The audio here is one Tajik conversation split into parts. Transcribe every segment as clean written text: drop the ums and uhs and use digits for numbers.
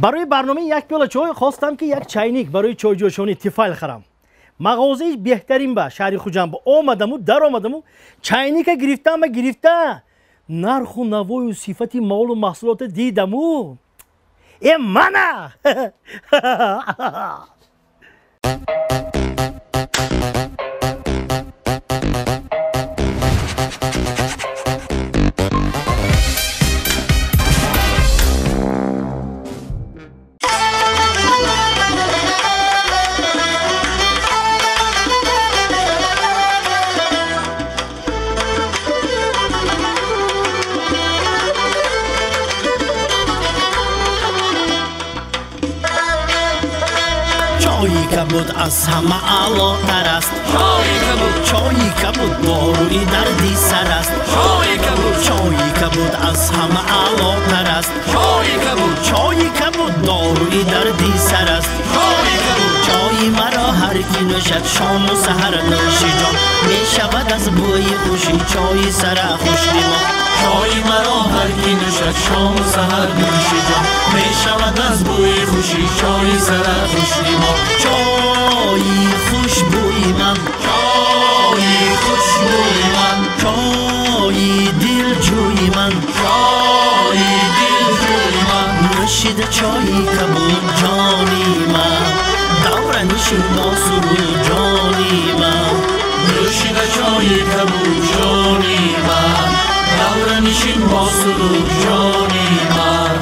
Барои барномаи як пиёла чой хостам ки як чайник барои чойҷӯшонӣ Тефал харам. Мағозаи беҳтарин ба шаҳри Хуҷанд омадаму даромадаму чайника гирифтам ва гирифта нарху навою сифати молу маҳсулота дидаму э мана. Чойи кабуд аз ҳама аълотар аст. Чойи кабуд. Чойи кабуд доруи дарди сар аст. Чойи кабуд. Чойи кабуд аз ҳама аълотар аст. Чойи кабуд. Чойи кабуд доруи дарди сар аст. Чойи кабуд. Чойи маро ҳар ки нӯшад шому саҳар нӯши ҷон мешавад аз бӯи хуши чойи сара хушдимоғ. Чойи маро ҳар ки нӯшад шому саҳар нӯши ҷон мешавад аз бӯи хуши чойи сара хушдимоғ. Чойи хушбӯи ман, чойи хушбӯи ман, чойи дилҷӯи ман, чойи дилҷӯи ман, нӯшида чойи кабуд ҷони ман, давра нишин бо суруд ҷони ман, нӯшида чойи кабуд ҷони ман, давра нишин бо суруд ҷони ман.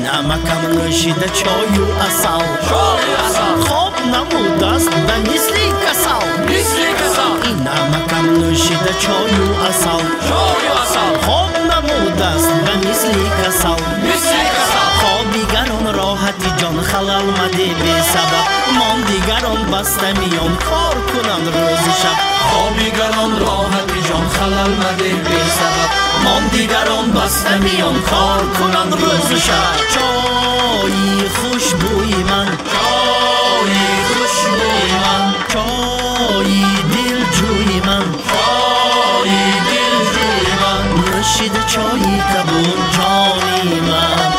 Намакам нӯшида чою асал, чою асал, хоб намудааст ба мисли касал, мисли касал. Ин намакам нӯшида чою асал, чою асал, хоб намудааст ба мисли касал, мисли касал. Хобигарон роҳати ҷон халал маде бесабаб, мон дигарон баста миён кор кунанд рӯзи шаб. Хобигарон роҳати ҷон халал маде бесабаб, мон дигарон баста миён кор кунанд рӯзу шаб. Чойи хушбӯи ман, чойи хушбӯи ман, чойи дилҷӯи ман, чойи дилҷӯи ман, нӯшида чойи кабуд ҷони ман,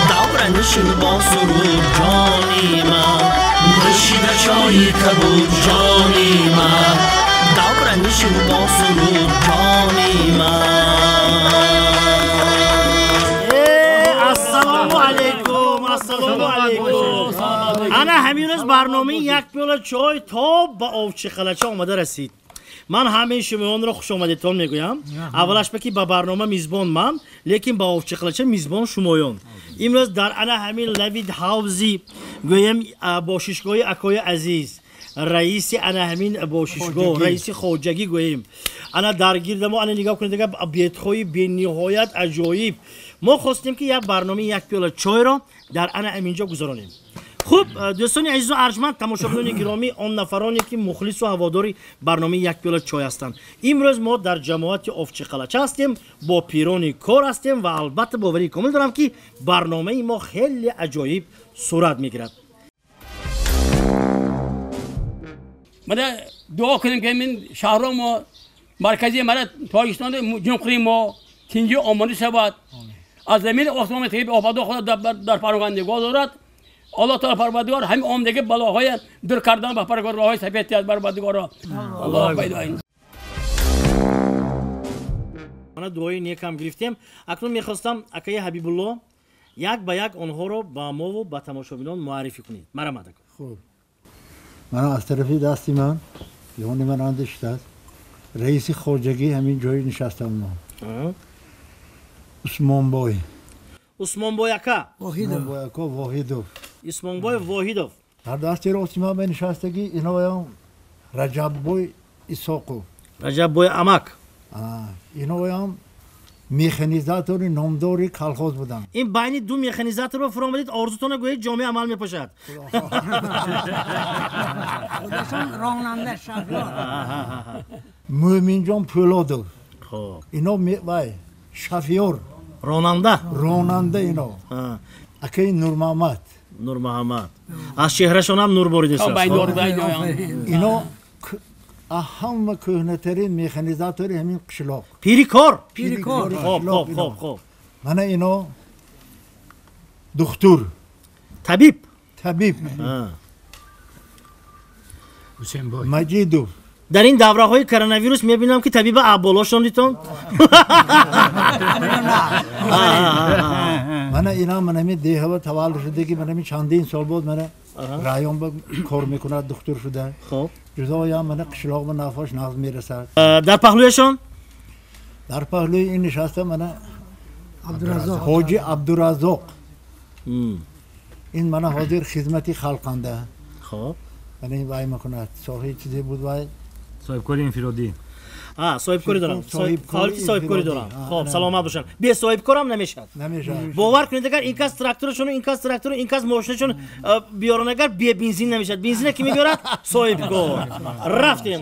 давра нишин бо суруд ҷони ман, нӯшида чойи кабуд ҷони ман, давра нишин бо суруд ҷони ман. Ассалому алайкум, ассалому алайкум. Ана ҳамин рӯз барномаи як пиёла чой то ба Овчиқалача омада расид. Ман ҳамаи шумоёнро хушомадедтон мегӯям. Аввалаш ба ки ба барнома мизбон ман, лекин ба Овчиқалача мизбон шумоён. Имрӯз дар ана ҳамин лави ҳавзи гӯем бошишгоҳи акои азиз, раиси ана ҳамин бошишгоҳ, раиси хоҷагӣ гӯем, ана дар гирдамо ана нигоҳ кунед дигар объектҳои бениҳоят аҷоиб. Мо хостем ки як барномаи як пиёла чойро дар ана ҳамин ҷо гузаронем. Хуб, дӯстони азизу арҷманд, тамошобинони гиромӣ, он нафароне ки мухлису ҳаводори барномаи як пиёла чой ҳастанд, имрӯз мо дар ҷамоати Овчиқалача ҳастем, бо пирони кор ҳастем ва албатта боварии комил дорам ки барномаи мо хеле аҷоиб сурат мегирад. Мана дуо кунем ки ин шаҳро мо маркази мара Тоҷикистон ҷумҳурии мо тинҷи омонӣ шавад. Аз замини осмон тағйир офатҳо худо дар парвоган нигоҳ дорад. Аллоҳ таоло парвардигор ҳамин омадаги балоҳои дур кардан ба парвардигор роҳҳои сафед диҳад парвардигоро. Аллоҳ пайдо. Мана дуои некам гирифтем. Акнун мехостам акаи Ҳабибулло як ба як онҳоро ба мову ба тамошобинон муаррифӣ кунед. Марҳамат ака. Хуб, мана аз тарафи дасти ман ёни ман андешидааст раиси хоҷагӣ ҳамин ҷои нишастам мо Усмонбой. Усмонбой ака. Усмонбой ака Воҳидов. Усмонбой Воҳидов. Дар дасти рости ман ба нишастагӣ иноям Раҷаббой Исоқов. Раҷаббой амак. Иноям механизатори номдори колхоз буданд. Ин байни ду механизаторро фуромадед, орзутонро гӯед ҷомеа амал мепошад. Худашон ронанда шофёр. Мӯминҷон Пӯлодов. Хоб. Ино вай шофёр. Ронанда? Ронанда ино. Акаи Нурмаҳаммад. Нурмаҳаммад. Аз чеҳрашон ҳам нур боридааст. Ино ҳама кӯҳнатарин механизатори ҳамин қишлоқ. Пири кор? Пири кор. Хоб, хоб, хоб, хоб. Мана ино духтур. Табиб. Табиб. Маҷидов. Дар ин давраҳои коронавирус мебинам, ки табиба аболошон дитон. Мана ина манами деҳава таваллуд шудаги, манами чандин сол боз мана район ба кор мекунад, духтур шуда. Хоб. Ҷузоям мана қишлоқ ба нафош нағз мерасад. Дар паҳлӯяшон? Дар паҳлӯи ин нишаста мана Ҳоҷи Абдураззоқ. Ин мана ҳозир хизмати халқанда. Хоб. Мана ин вай мекунад. Соҳиби чизе буд вай? Соҳибкори инфиродӣ. Соҳибкорӣ дорам. Фаъолияти соҳибкорӣ дорам. Хоб, саломат бошанд. Бе соҳибкорам намешавад. Намешавад. Бовар кунед, агар ин кас тракторашону, ин кас трактору, ин кас мошинашон биёранд, агар бе бензин намешавад. Бензина ки мебиёрад? Соҳибкор. Рафтем.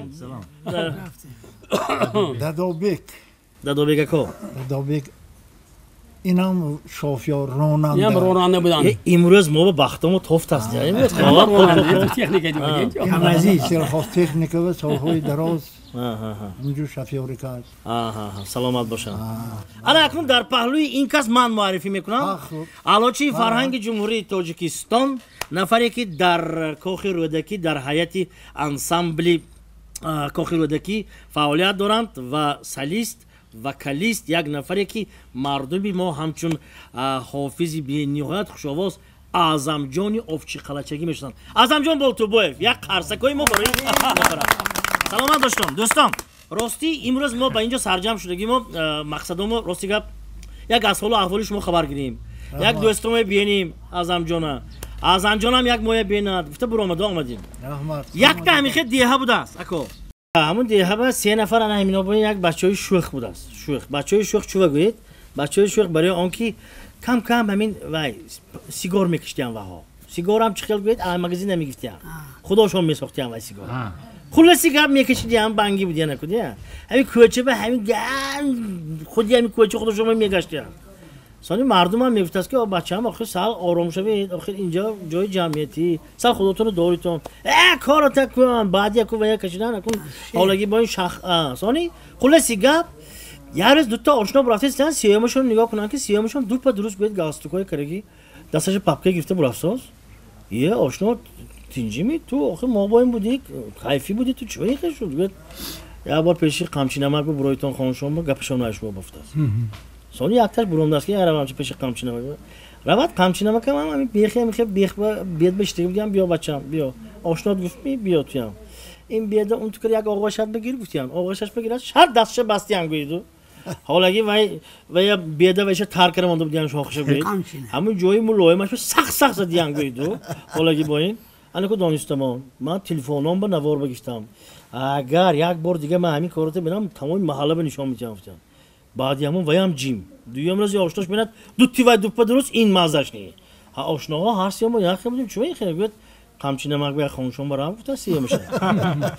Дадобек. Дадобек ако. Дадобек инам шофёр, ронанда. Инам ронанда буданд. Имрӯз мо ба бахтамо тофт аст. Сельхозтехника ва солҳои дароз унҷо шофёрӣ кард. Саломат бошанд. Ана акнун дар паҳлӯи ин кас ман муаррифӣ мекунам. Аълочии фарҳанги Ҷумҳурии Тоҷикистон, нафаре ки дар Кохи Рӯдакӣ дар ҳайати ансамбли Кохи Рӯдакӣ фаъолият доранд ва солист, вокалист, як нафаре ки мардуми мо ҳамчун ҳофизи бениҳоят хушовоз Аъзамҷони Овчиқалачагӣ мешиносанд. Аъзамҷон Болтубоев, як қарсакои мо барои нафар. Саломат бошед, дӯстон. Ростӣ имрӯз мо ба инҷо сарҷамъ шудагӣ мо мақсадомо рости гап як аз ҳолу аҳволи шумо хабар гирем, як дӯстомо бинем Аъзамҷона. Аъзамҷонам як моя бинад гуфта буромада омадем. Якта ҳамихе деҳа будааст ако. Ҳамун деҳа се нафар ана ҳамино бо як бачаҳои шӯх будааст. Шӯх. Бачаҳои шӯх чӣ гӯед? Бачаҳои шӯх барои он ки кам кам ҳамин вай сигор мекиштиям ваҳо. Сигорам чӣ хел гӯед? А магазин намегирифтиям. Худошон месохтиям вай сигор. Хулоси гап мекашидиям, банги будия накудия. Ҳамин кӯча ба ҳамин ган худи ҳамин кӯча худошон мегаштиям. Сони мардумам мегуфтааст ки бачаам охир сал ором шавед, охир инҷо ҷои ҷамъиятӣ, сал худотонро доритон. Кората кун, баъд яку ва як кашидан акун ҳолагӣ бо ин шах. Сони хулоси гап як рӯз дута ошно бурафтаистанд, сеюмашон нигоҳ кунанд ки сеюмашон дупа дуруст гӯед галстукҳои карагӣ дасташа папка гирифта бурафтоз. Е ошно тинҷими ту охир мо бо ин будӣ, кайфӣ будӣ, ту чӣ хел шуд? Гӯед як бор пеши қамчинамак бу буроитон хоншон бу гапашон нашумо бофтааст. Сони якташ буромдааст ки яравамчи пеши қамчинамак. Равад қамчинамакам ҳам бехи ҳамихе бех ба бед ба иштиги будиям, биё бачам, биё. Ошнот гуфт ми биё туям. Ин беда он тукар як оғашат бигир гуфтиям. Оғашаш бигирад, шарт дастша бастиям гӯиду. Ҳолаги вай вая беда вайша тар кара монда будиям шохша гӯид. Ҳамун ҷои мулоимаш сахт сахт задиям гӯиду. Ҳолаги бо ин анаку донистамон. Ман телефоном ба навор багиштам. Агар як бор дига ман ҳамин корото бинам, тамоми маҳалла ба нишон медиҳам гуфтам. Баъди ҳамон ваям ҷим. Дуюм рӯзи ошнош бинад, дутти вай дуппа дуруст ин маззаш не. Ҳа ошноҳо ҳар сеюмо як хел будем, чӣ хел гӯяд, қамчинамак ба хоншон барам гуфта сеюмаша.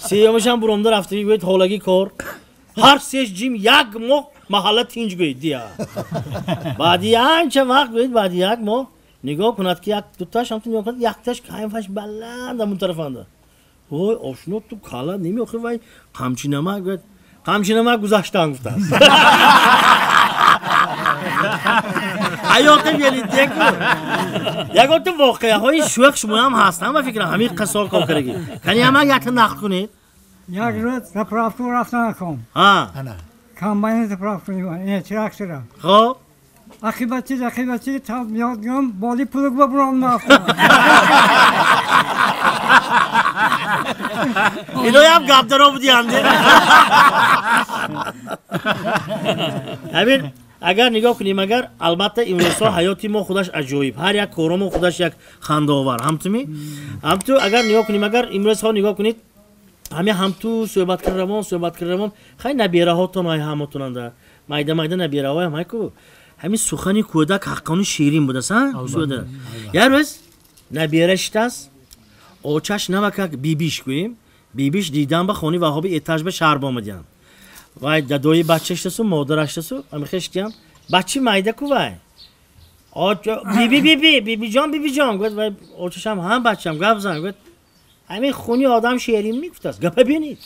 Сеюмашам буромда рафтагӣ гӯяд ҳолаги кор. Ҳар сеш ҷим як моҳ маҳалла тинҷ гӯяд дия. Баъди анча вақт гӯяд, баъди як моҳ нигоҳ кунад ки як дуташ ҳамту нигоҳ кунад, якташ кайфаш баланд ҳамун тарафанда. Ой ошно ту кала намеохи вай қамчинамак гӯяд. Қамчинамак гузаштан гуфтааст. Ҳаёти велидеку. Ягон ту воқеаҳои шӯх шумоям ҳастанд ба фикрам ҳамин қиссаҳо кор кардаги. Кани ҳамак якта нақл кунед. Як рӯз заправку рафтан аком. Комбайни заправку трактора. Хоб. Ақибати ақибати та меёд гам боли плуг ба буром нафтам. Иноям гапдаро будиям. Ҳамин агар нигоҳ кунем, агар албатта имрӯзҳо ҳаёти мо худаш аҷоиб, ҳар як коромо худаш як хандаовар. Ҳамтуми? Ҳамту агар нигоҳ кунем, агар имрӯзҳо нигоҳ кунед, ҳаме ҳамту суҳбат карда суҳбат карда хай набераҳотон ай ҳамотонанда майда майда набераҳоям ҳай ку ҳамин сухани кӯдак ҳаққони ширин будааст. Як рӯз набера шитааст, очаш навакак бибиш гӯем, бибиш дидан ба хони ваҳоби этаж ба шаҳр омадиям. Вай дадои бача шитасу модараш шитасу ҳамихе шитиям. Бачи майда ку вай. Биби биби бибиҷон бибиҷон гуфт вай очашам ҳам бачам гап зан гуфт ҳамин хуни одам шерин мегуфтааст гапа бинед.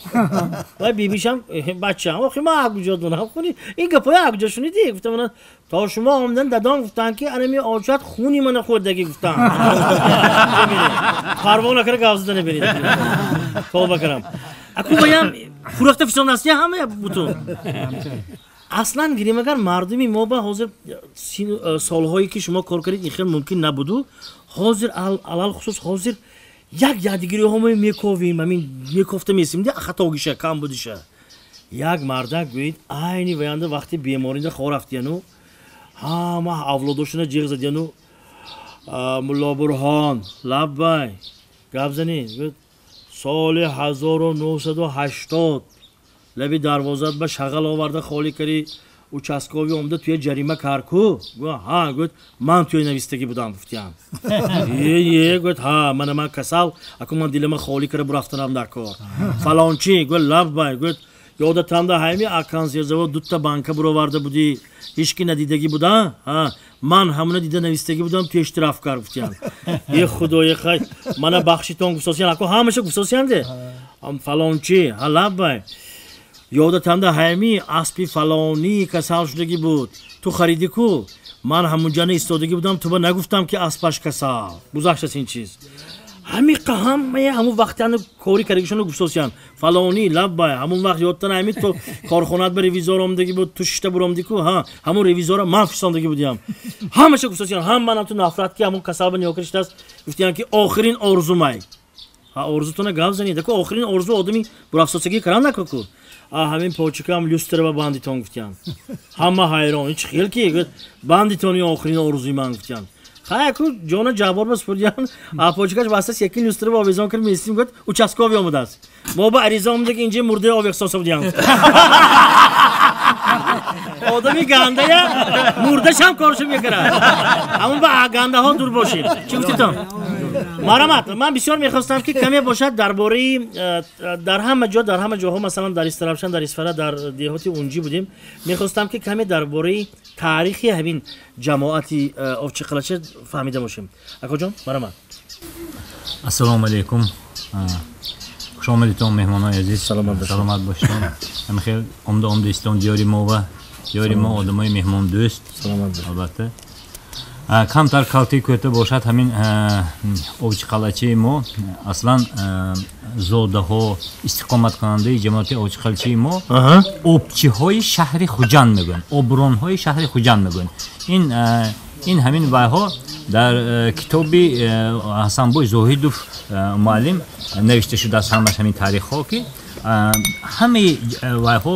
Вай бибишам бачам охи ман аз куҷо донам хуни ин гапҳои аз куҷо шунидӣ гуфтам то шумо омадан дадом гуфтанд ки анами очат хуни мана хӯрдагӣ гуфтанд. Парво накарда гап зада набинед. Тавба кардам. Аку ваям фурӯхта фисондастия ҳама бутун. Аслан гирем агар мардуми мо ба ҳозир солҳое ки шумо кор кардед ин хел мумкин набуду ҳозир алалхусус ҳозир як ядгириҳо мо мековем ҳамин мекофта месим ди хатогиша кам будиша. Як мардак гӯед айни ваянда вақти беморинда хор рафтияну ҳама авлодошона ҷиғ задияну Мулло Бурҳон лаббай гап занед гӯед соли 1980 лаби дарвозат ба шағал оварда холӣ кари участкови омада туя ҷарима кар ку ҳа гӯяд ман туя навистагӣ будам гуфтиям. Е гӯяд ҳа мана ман касал аку ман дилама холӣ кара бурафтанам дар кор фалончи гӯяд лаббай гӯяд ёдатанда ҳайми акансерзавод дута банка буроварда будӣ ҳеч ки надидагӣ буда ҳа ман ҳамона дида навистагӣ будам туя штраф кар гуфтиям. Е худои хай мана бахшитон гуфтосиян аку ҳамаша гуфтосиянде фалончи ҳа лаббай ёдатанда ҳайми аспи фалонӣ касал шудагӣ буд ту харидӣ ку ман ҳамунҷана истодагӣ будам ту ба нагуфтам ки аспаш касал гузаштаст ин чиз ҳамиқа ҳамаи ҳамун вақтиани кори кардагишонро гуфтосиян фалонӣ лаббай ҳамун вақт ёдтан ҳайми ту корхонаат ба ревизор омадагӣ буд ту шишта буромдӣ ку ҳа ҳамун ревизора ман фисондагӣ будиям ҳамаша гуфтосиян ҳам манам ту нафрат ки ҳамун касал ба ниёкар шудааст гуфтиян ки охирин орзумай ҳа орзутона гап занед аку охирин орзу одами бурафсосагӣ карам наку ку ҳамин почикам люстра ба бандитон гуфтиян. Ҳама ҳайрон ҳеч хел ки гуфт бандитони охирин орзуи ман гуфтиян. Хай аку ҷона Ҷаббор ба супурдиян а почикаш бастас яки люстра ба овезон кар местим гуфт участкови омадааст. Мо ба ариза омада ки инҷа мурдаи овехсоса будиян. Одами гандая мурдашам коршо мекарад. Ҳамун ба гандаҳо дур бошед. Чӣ гуфтитон? Марамат, ман бисёр мехостам ки каме бошад дар бораи дар ҳама ҷо дар ҳама ҷоҳо масалан дар Истаравшан дар Исфара дар деҳоти Унҷӣ будем мехостам ки каме дар бораи таърихи ҳамин ҷамоати Овчиқалача фаҳмида бошем. Акоҷон, марамат. Ассалому алайкум. Хуш омадитон меҳмонони азиз. Саломат бошед. Ҳамин хел омда омда истон диёри мо ва диёри мо одамои меҳмондӯст. Саломат бошед. Албатта. Камтар калти кӯта бошад ҳамин Овчиқалачаи мо аслан зодаҳо истиқоматкунандаи ҷамоати Овчиқалачаи мо обчиҳои шаҳри Хуҷанд мегӯянд, обронҳои шаҳри Хуҷанд мегӯянд. Ин ҳамин вайҳо дар китоби Ҳасанбой Зоҳидов муаллим навишта шудааст ҳамаш ҳамин таърихҳо ки ҳамаи вайҳо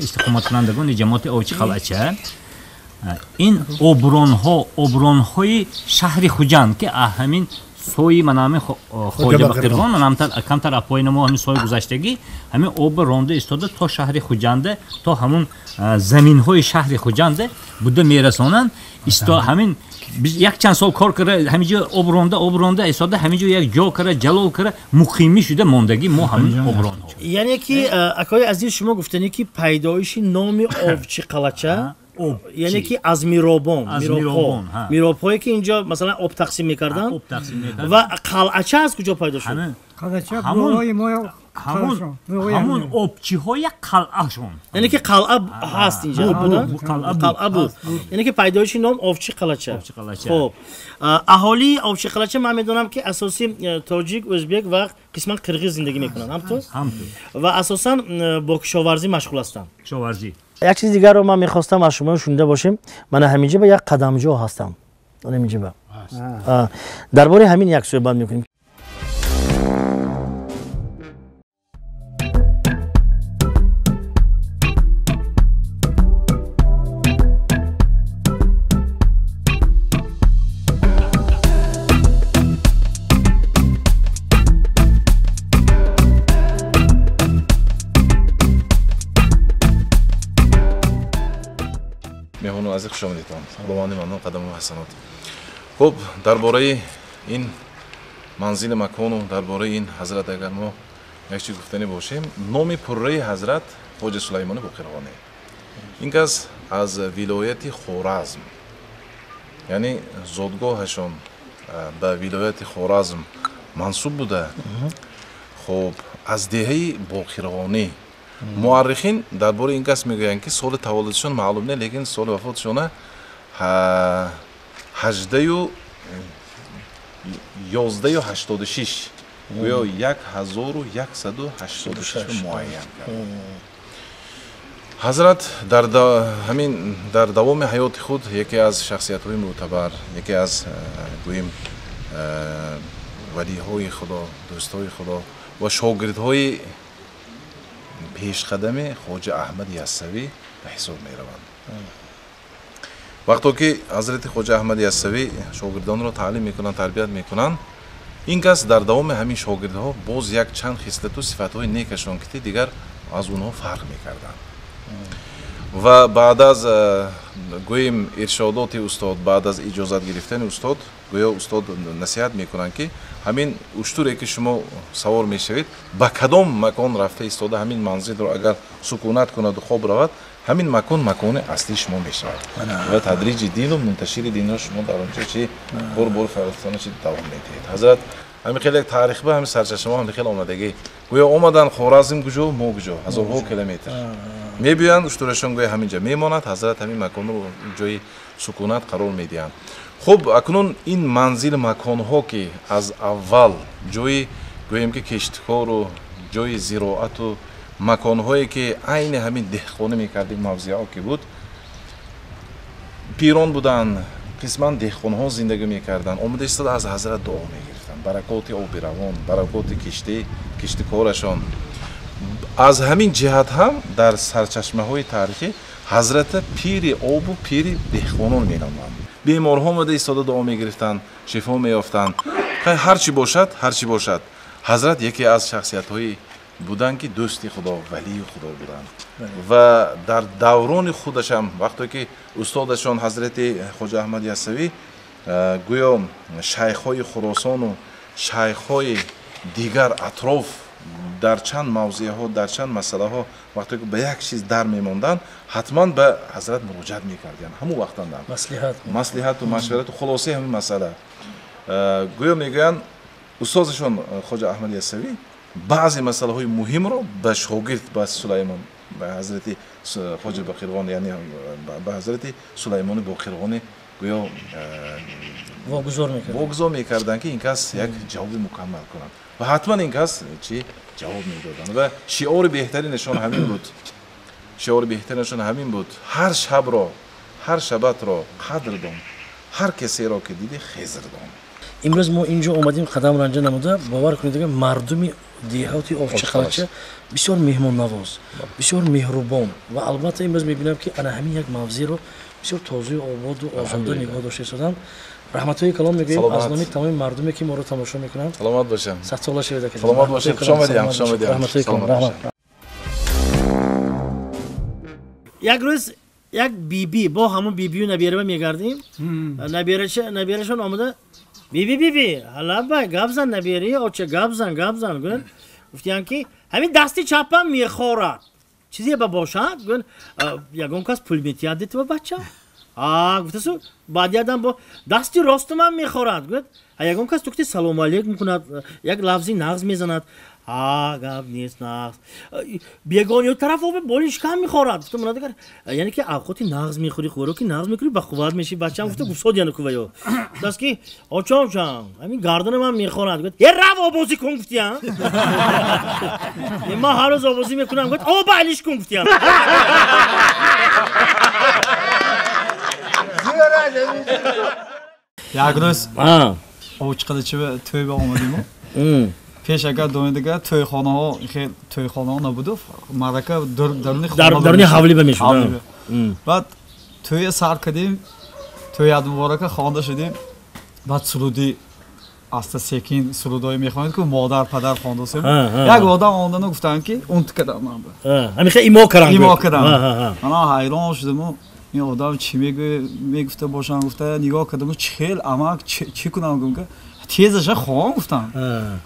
истиқоматкунандагони ҷамоати Овчиқалача ин обронҳо обронҳои шаҳри Хуҷанд ки ҳамин сои мана ҳамин Хоҷа Бақирғон камтар апои намо ҳамин сои гузаштагӣ ҳамин об ронда истода то шаҳри Хуҷанде то ҳамун заминҳои шаҳри Хуҷанде буда мерасонанд. Ҳамин якчанд сол кор карда ҳамин ҷо об ронда истода ҳамин ҷо як ҷо карда ҷалол карда муқимӣ шуда мондагӣ мо ҳамин обронҳо. Яъне ки акои азиз шумо гуфтанӣ ки пайдоиши номи Овчиқалача яъне ки аз миробон миробҳое ки инҷо масалан об тақсим мекарданд ва қалъача аз куҷо пайдо шуд? Ҳамун обчиҳои қалъашон яъне ки қалъа ҳаст инҷа қалъа буд яъне ки пайдоиши ном Овчиқалача. Хуб аҳолии Овчиқалача ман медонам ки асосӣ тоҷик, ӯзбек ва қисман қирғиз зиндагӣ мекунанд ҳамтур ва асосан бо кишоварзӣ машғул ҳастанд. Кишоварзӣ. Як чизи дигарро ман мехостам аз шумо шунида бошем. Мана ҳаминҷа ба як қадамҷо ҳастам. Ҳаминҷа ба дар бораи ҳамин як суҳбат мекунем. Азиз хуш омадитон. Худованди маннон қадаму ҳасанот. Хуб, дар бораи ин манзили макону дар бораи ин ҳазрат агар мо як чиз гуфтанӣ бошем, номи пурраи ҳазрат Хоҷа Сулаймони Боқирғонӣ. Ин кас аз вилояти Хоразм, яъне зодгоҳашон ба вилояти Хоразм мансуб буда. Хуб, аз деҳаи Боқирғонӣ. Муаррихин дар бораи ин кас мегӯянд, ки соли таваллудшон маълум не, лекин соли вафотшона 1186, гӯё 1186 муайян кард. Ҳазрат дар ҳамин дар давоми ҳаёти худ яке аз шахсиятҳои мӯътабар, яке аз гӯем валиҳои Худо, дӯстҳои Худо ва шогирдҳои пешқадами Хоҷа Аҳмад Яссавӣ ба ҳисоб мераванд. Вақто ки ҳазрати Хоҷа Аҳмад Яссавӣ шогирдонро таълим мекунанд, тарбият мекунанд, ин кас дар давоми ҳамин шогирдҳо боз як чанд хислату сифатҳои некашон ки дигар аз онҳо фарқ мекарданд. Ва баъд аз гӯем иршодоти устод, баъд аз иҷозат гирифтани устод, гӯё устод насиҳат мекунанд, ки ҳамин уштуре ки шумо савор мешавед, ба кадом макон рафта истода, ҳамин манзилро агар сукунат кунаду хоб равад, ҳамин макон макони аслии шумо мешавад ва тадриҷи дину мунташири динро шумо дар онҷо чи бор бор фаъолиятона чи давом медиҳед. Ҳазрат ҳамин хеле як таърих ба ҳамин сарчашмаҳо ҳамин хеле омадагӣ, гӯё омаданд Хоразм куҷо, мо куҷо, ҳазорҳо километр мебиёянд, уштурашон гӯё ҳамин ҷа мемонад, ҳазрат ҳамин маконро ҷои сукунат қарор медиҳанд. Хуб, акнун ин манзил маконҳо ки аз аввал ҷои гӯем ки киштикору ҷои зироату маконҳое ки айни ҳамин деҳқонӣ мекардем, мавзеъҳо ки буд, пирон буданд, қисман деҳқонҳо зиндагӣ мекарданд, омада истода аз ҳазрат дуо мегирифтанд, баракоти оби равон, баракоти киштикорашон. Аз ҳамин ҷиҳат ҳам дар сарчашмаҳои таърихӣ ҳазрата пири обу пири деҳқонон меноманд. Беморҳо омада истода дуо мегирифтанд, шифо меёфтанд. Ҳар чӣ бошад, ҳар чӣ бошад, ҳазрат яке аз шахсиятҳои буданд ки дӯсти Худо, валии Худо буданд ва дар даврони худашам вақте ки устодашон ҳазрати Хоҷа Аҳмад Яссавӣ гӯё шайхҳои Хуросону шайхҳои дигар атроф дар чанд мавзеъҳо, дар чанд масъалаҳо вақте ки ба як чиз дар мемонданд, ҳатман ба ҳазрат муроҷиат мекарданд. Ҳамон вақтанда маслиҳату машварату хулосаи ҳамин масъала. Гӯё мегӯянд устозашон Хоҷа Аҳмад Яссавӣ баъзе масъалаҳои муҳимро ба шогирд, ба Сулаймон, ба ҳазрати Хоҷа Боқирғон, яъне ба ҳазрати Сулаймони Боқирғонӣ гӯё вогузор мекарданд, ки ин кас як ҷавоби мукаммал кунад ва ҳатман ин кас чи ҷавоб медоданд. Ва шиори беҳтаринашон ҳамин буд, шиори беҳтаринашон ҳамин буд: ҳар шабро, ҳар шабатро қадр дон, ҳар касеро ки дидӣ хезр дон. Имрӯз мо инҷо омадем қадам ранҷа намуда, бовар кунед, мардуми деҳоти Овчиқалъача бисёр меҳмоннавоз, бисёр меҳрубон ва албатта имрӯз мебинам, ки ана ҳамин як мавзеъро бисёр тозаю ободу озода нигоҳ дошта истоданд. Раҳматҳои калом мегӯем аз номи тамоми мардуме ки моро тамошо мекунанд. Саломат бошед. Садсола шавед, ака. Саломат бошед. Хуш омадед, хуш омадед. Раҳматҳои калом, раҳмат. Як рӯз як биби бо ҳамун бибию набераба мегардем, наберашон омада: биби, биби, лаббай, гап зан, набери оча, гап зан, гап зан. Гӯянд, гуфтиянд ки ҳамин дасти чапам мехорад, чизе ба бошад? Гӯянд, ягон кас пул метиҳад дитва, бача. А гуфтасу, баъди адам бо дасти ростумам мехорад. Гӯяд, ягон кас тукти салому алейкум мекунад, як лафзи нағз мезанад. А гап нест, нағз бегон ё тараф оби боли шикам мехорад. Гуфта мунадагар, яъне ки авқоти нағз мехӯри, хӯроки нағз мекунӣ, ба қувват мешӣ, бачаам, гуфта гуфтод яна куваё. Гуфтааст ки оча, очам, ҳамин гардани ман мехорад. Гуфт: е, рав обозӣ кун, гуфтиям. Ман ҳар рӯз обозӣ мекунам. Гуфт: оба алиш кун, гуфтиям. Як рӯз Овчиқалъача тӯйба омадиму, пеш агар донидага тӯйхонаҳо хел тӯйхонаҳо набуду, маърака даруни даруни ҳавлиба мешуд. Баъд тӯя сар кардем, тӯяд муборака хонда шудем, баъд суруди аста секин сурудҳое мехонед, ку модар падар хондасем. Як одам омадану гуфтанд, ки унт кардам ман. Ҳамихел имо карам. Имо кардам. Мана ҳайрон шудаму, ин одам чӣ мегуфта бошам гуфта нигоҳ кардаму, чӣ хел амак, чӣ кунам гум, тезаша хон гуфтам,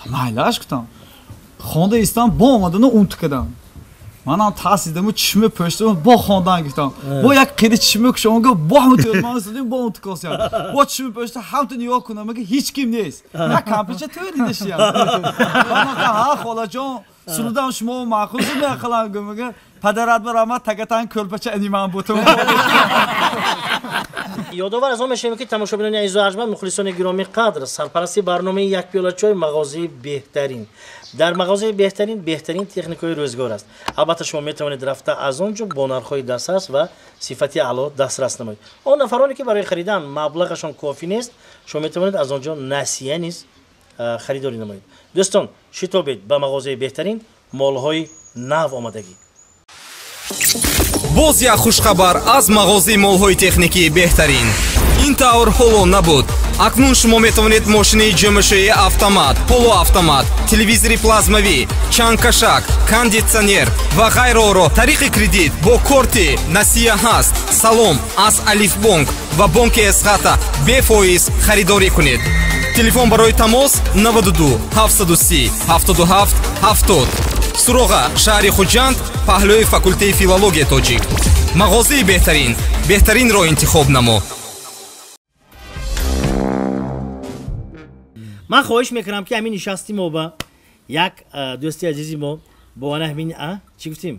майлаш гуфтам. Хонда истам, бо омадану унт кардам. Манам тарсидаму чишми пӯштам, бо хондан гирифтам. Бо як қири чишми кушом, бо ҳам тӯрман истодем, бо он тукосиям. Бо чишми пӯшта ҳамту нигоҳ кунам, ки ҳеҷ ким нест. Як кампича тӯр дидашиям. Ҳа, холаҷон, сурудам шумо маъқул шуд, меқалам гум. Падарат ба раҳмат, тагатан кӯлпача ани ман бутум. Ёдовар аз он мешавем, ки тамошобинони азизу арҷманд, мухлисони гиромӣ қадр, сарпарасти барномаи як пиёла чой мағозаи беҳтарин. Дар мағозаи беҳтарин беҳтарин техникаи рӯзгор аст. Албатта шумо метавонед рафта аз он ҷо бо нархҳои дастрас ва сифати аъло дастрас намоед. Он нафароне ки барои харидан маблағашон кофӣ нест, шумо метавонед аз он ҷо насия низ харидорӣ намоед. Дӯстон, шитобед ба мағозаи беҳтарин, молҳои нав омадагӣ. Боз як хушхабар аз мағозаи молҳои техникии беҳтарин. Ин тавр ҳоло набуд. Акнун шумо метавонед мошини ҷомашӯии автомат, полуавтомат, телевизори плазмавӣ, чангкашак, кондитсионер ва ғайроро тариқи кредит бо корти насия ҳаст Салом аз Алифбонк ва бонки Эсхата бефоиз харидорӣ кунед. Телефон барои тамос 92 730 77 70. Суроға шаҳри Хуҷанд, паҳлӯи факултети филологияи тоҷик. Мағозаи беҳтарин, беҳтаринро интихоб намо. Ман хоҳиш мекунам, ки ҳамин нишасти мо ба як дӯсти азизи мо бо ана ҳамин чӣ гуфтем,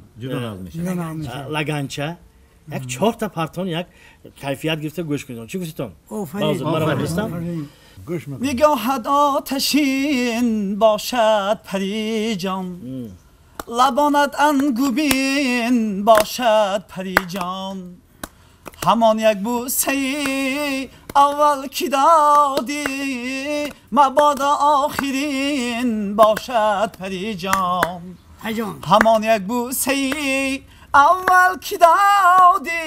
лаганча як чорта партон як кайфият гирифта гӯш кунед. Чӣ гуфтитон? Нигоҳат оташин бошад, париҷон, лабонат ангубин бошад, париҷон, ҳамон як бӯсаи аввал ки додӣ мабодо охирин бошад, париҷон, ҳамон як бӯсаи аввал ки додӣ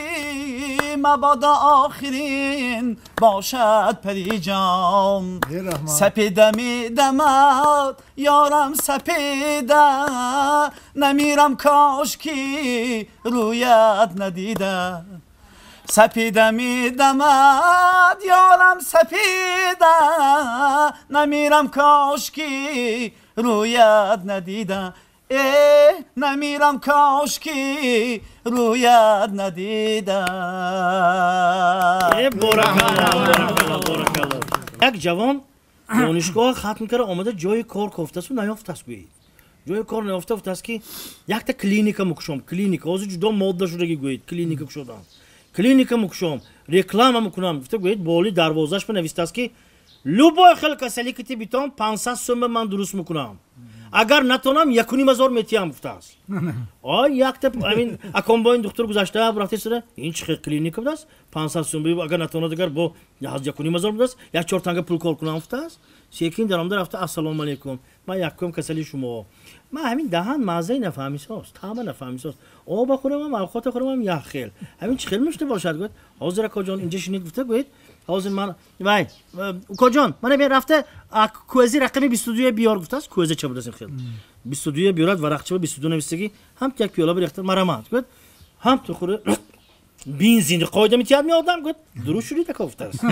мабодо охирин бошад, париҷон. Сапеда медамад ёрам сапеда, намирам кош ки рӯят надида. Сапеда медамад ёрам сапеда, намирам кош ки рӯят надида. Намирам кош ки рӯят надида. Як ҷавон донишгоҳ хатм карда омада ҷои кор кофтасту наёфтаст. Гӯед, ҷои кор наёфта гуфтааст, ки якта клиника мукушом. Клиника ҳозир ҷудо модда шудаги, гӯед, клиника кушодам, клиника мукушом, реклама мукунам гуфта, гӯед, боли дарвозааш навистааст, ки любой хел касалӣ ки ти битон 500 сӯма ман дуруст мукунам, агар натонам 1,5 ҳазор метиҳам гуфтааст. Ой, якта амин акомбоин духтур гузашта рафта истода, ин чӣ хел клиника будааст, 500 сӯм, агар натонад, агар бо 1,5 ҳазор будааст, як чор танга пул кор кунам гуфтааст. Секин даромада рафта: ассалому алайкум, ман якум касали шумо, ман ҳамин даҳан маззаи нафаҳмисоз, таъма нафаҳмисоз, оба хӯрамам, авқота хӯрамам як хел, ҳамин чӣ хел мешуда бошад? Гӯяд, ҳозир акоҷон, инҷа шинид гуфта, гӯед, ҳозир ман вай укоҷон, мана бе рафта кӯзи рақами 22 биёр гуфтааст. Кӯза ча будааст ин хел 22 биёрад, варақча 22 навистагӣ, ҳам як пиёла бирехта марамад. Гӯяд, ҳам ту хӯра бензин қоида метиҳад меодам. Гӯяд, дуруст шудид ака гуфтааст,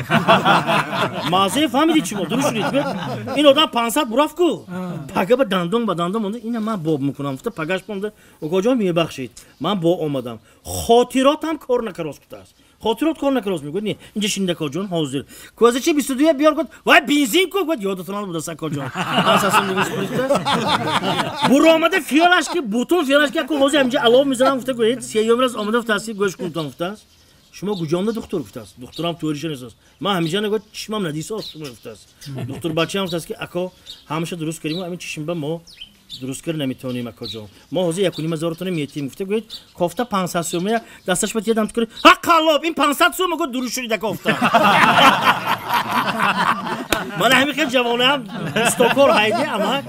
маззае фаҳмидид шумо, дуруст шудид. Гӯяд, ин одам 500 бурафт ку, пага ба дандон ба дандон монда, ина ман боб мекунам гуфта, пагаш монда: укоҷон, мебахшед, ман бо омадам, хотиротам кор накарост гуфтааст. Хотирот кор накарост мегӯяд. Не, инҷа шинид акоҷон, ҳозир кӯзачи 22 биёр. Гӯяд, вай бензин ку. Гӯяд, ёдатон будааст акоҷон, буромада фиёлаш ки бутун фиёлаш ки аку ҳозир ҳаминҷа алов мезанам гуфта, гӯед, сеюм раз омада гуфтааст, ки гӯш кунтон гуфтааст, шумо гуҷонда духтур гуфтааст. Духтурам тӯриша несост, ман ҳамиҷа нагӯяд, чишмам надисост шумо гуфтааст. Духтур бачаам гуфтааст, ки ако, ҳамаша дуруст кардем, ҳамин чишмба мо дуруст кар наметавонем акоҷон, мо ҳозир 1,5 ҳазоротона метиҳем гуфта, гӯед, кофта 500 сӯма дасташ ба тиядам тукури, ҳа қаллоб, ин 500 сӯма. Гӯ, дуруст шудид ака гуфта. Мана ҳамин хел ҷавонаам стокор ҳайди ама.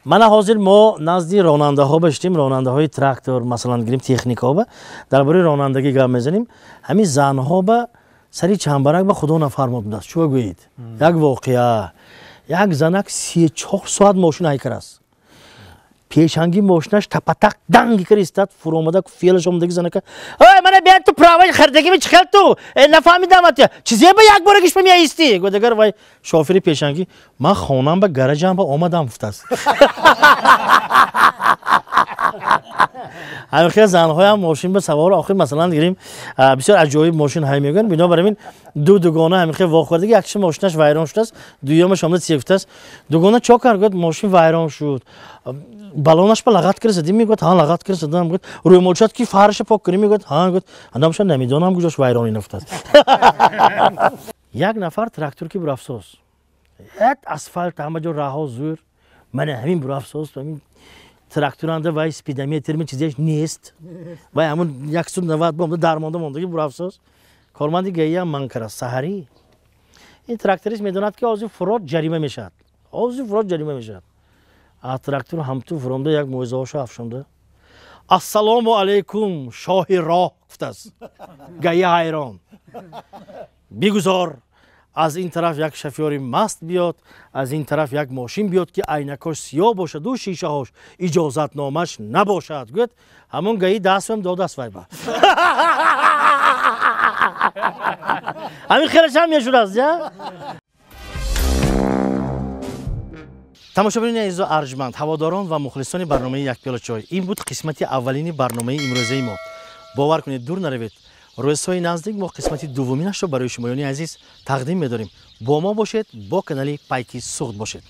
Мана ҳозир мо назди ронандаҳо баштем, ронандаҳои трактор, масалан гирем, техникаҳо ба дар бораи ронандагӣ гап мезанем. Ҳамин занҳо ба сари чамбарак ба худо нафармод будааст. Чӯ гӯед, як воқеа: як занак 34 соат мошин ҳайкар аст. Пешанги мошинаш тапатақ данги кар истад, фуромада фелаш омадаги занака. Ой, мана биан ту права хардагими чихел ту? Нафаҳмидам атя. Чизе ба як бора гишма меаисти? Гуфт агар вай шофери пешанги, ман хонам ба гаражам ба омадам гуфтааст. Ҳамин занҳоям мошин ба савор охир масалан гирим бисёр аҷоиб мошин ҳай мегӯянд. Бинобар ин ду дугона ҳамин хел вохӯрдаги, якши мошинаш вайрон шудааст, дуюмаш омада чизе гуфтааст. Дугона чо кард? Гуфт мошин вайрон шуд. Балонаш ба лағат кир задим, мегӯяд, ҳа лағат кир задам. Гуфт рӯймолчат ки фарша пок кунӣ, мегӯяд, ҳа гуфт, анамша намедонам куҷош вайрон ина гуфтааст. Як нафар трактор ки бурафсоз. Як асфалт ҳама ҷо раҳо зӯр. Мана ҳамин бурафсоз, ҳамин тракторанда вай спидометр ми чизеш нест. Вай ҳамун 190 бомда дармонда мондаги бурафсоз. Корманди ГАИ ман кара саҳарӣ. Ин тракторист медонад ки ҳозир фурод ҷарима мешавад. Ҳозир фурод ҷарима мешавад. А трактор ҳамту фуромда як мӯъҷизаҳошо афшонда. Ассалому алайкум, шоҳи роҳ гуфтааст. ГАИ ҳайрон. Бигузор аз ин тараф як шофёри маст биёд, аз ин тараф як мошин биёд ки айнакош сиёҳ бошаду шишаҳош иҷозатномаш набошад. Гӯяд ҳамон ГАИ дастам додааст вай ба. Ҳамин хелашам мешудааст, я? Тамошобинони азизу арҷманд, ҳаводорон ва мухлисони барномаи Як пиёла чой, ин буд қисмати аввалини барномаи имрӯзаи мо. Бовар кунед, дур наравед. Рӯзҳои наздик мо қисмати дуввуминашро барои шумоёни азиз тақдим медорем. Бо мо бошед, бо канали Пайки Суғд бошед.